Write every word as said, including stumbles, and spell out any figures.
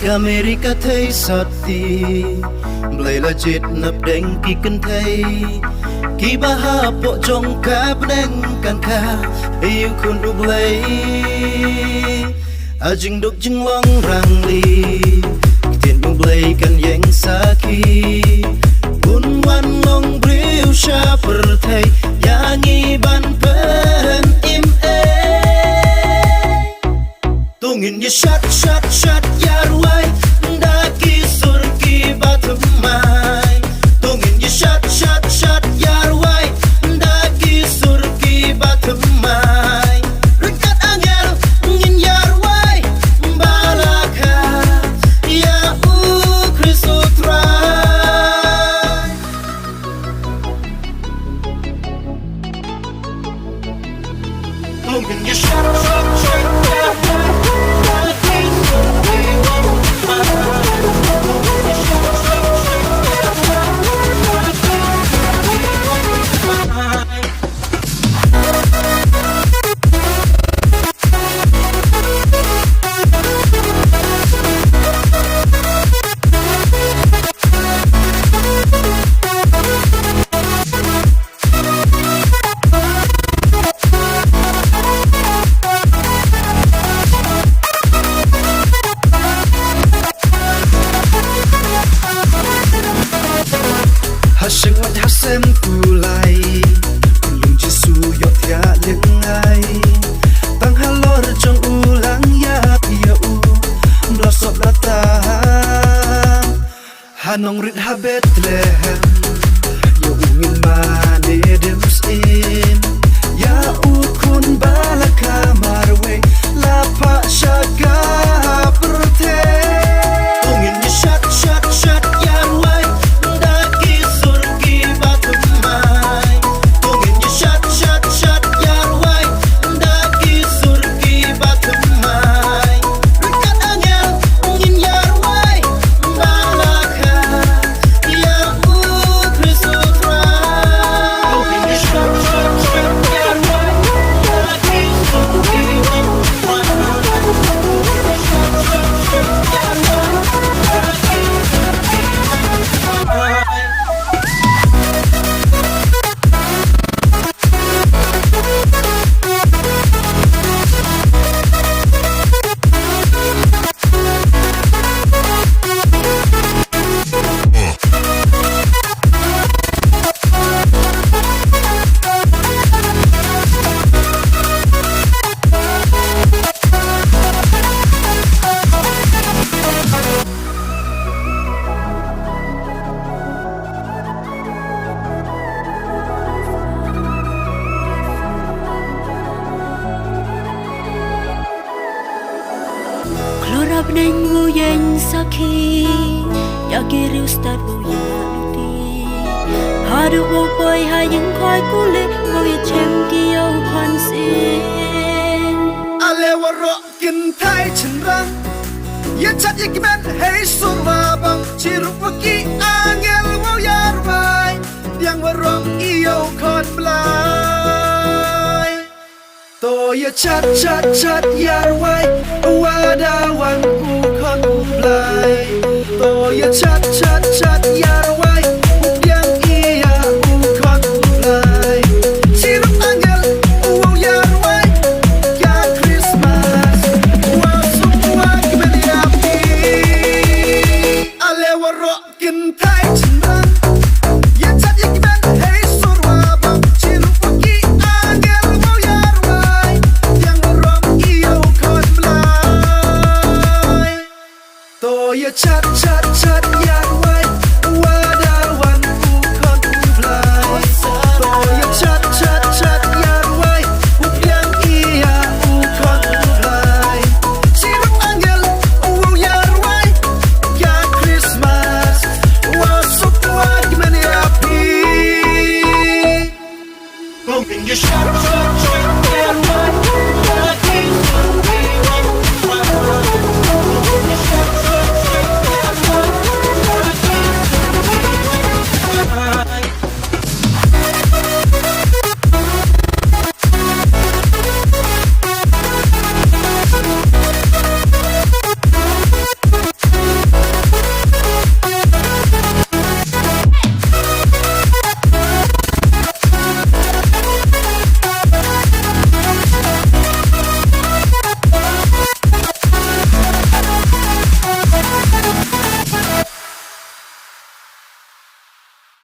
Ka Mary ka thei sati, Blei la jied napdeng ki kynthei kiba hapoh jong ka bneng kan kha ïa u Khun U Blei. Ha jingduk jinglong rangli, ktien U Blei kan ïeng sakhi. Un wan long briew sha pyrthei ïa ngi ban pynim ei. To ngin ïa shat shat shat ïa rwai da ki sur kiba thymmai. To ngin ïa shat shat shat ïa rwai da ki sur kiba thymmai. Ryngkat angel ngin ïa rwai ba la kha ïa U Khrist U Trai. Ha shyngoid ha sem kulai, Khunlung Jisu ïohthiah lyngngai. Tang halor jong u lang ïap ïa u, bla sop la tang. Ha nongrit ha Bethlehem, ïa u ngin mane dem syiem. Ïa u khun ba la kha marwei, la phah sha ka pyrthei. To ngin ïa shat shat shat ïa rwai da ki sur kiba thymmai. To ngin ïa shat shat shat ïa rwai da ki sur kiba thymmai. Ryngkat angel ngin ïa rwai ba la kha ïa U Khrist U Trai. Khlur ha bneng u ïeng sakhi, ïa ki riewstad u ïalade. Haduh u poi ha ïingkhoi kuleh, u ïa chem ki ïew khun syiem. Ale waroh kynthei shynrang, ïa jat ïa kmen hei sur ba bang, chirup wa ki angel wow ïa rwai, pdiang wa rong ïew khun Blai. To ïa jat jat jat ïa rwai, wa da wan u khun u Blai. To ïa jat jat jat ïa rwai, u pdiang ïa u khun u Blai. Chirup angel, u wow ïa rwai, ïa Christmas, wa suk wa kmen ïa phi. Ale waroh kynthei shynrang, ïa jat ïa kmen hei sur wa bang, chirup wa ki angel wow ïa rwai, pdiang wa rong ïew khun Blai. To ïa jat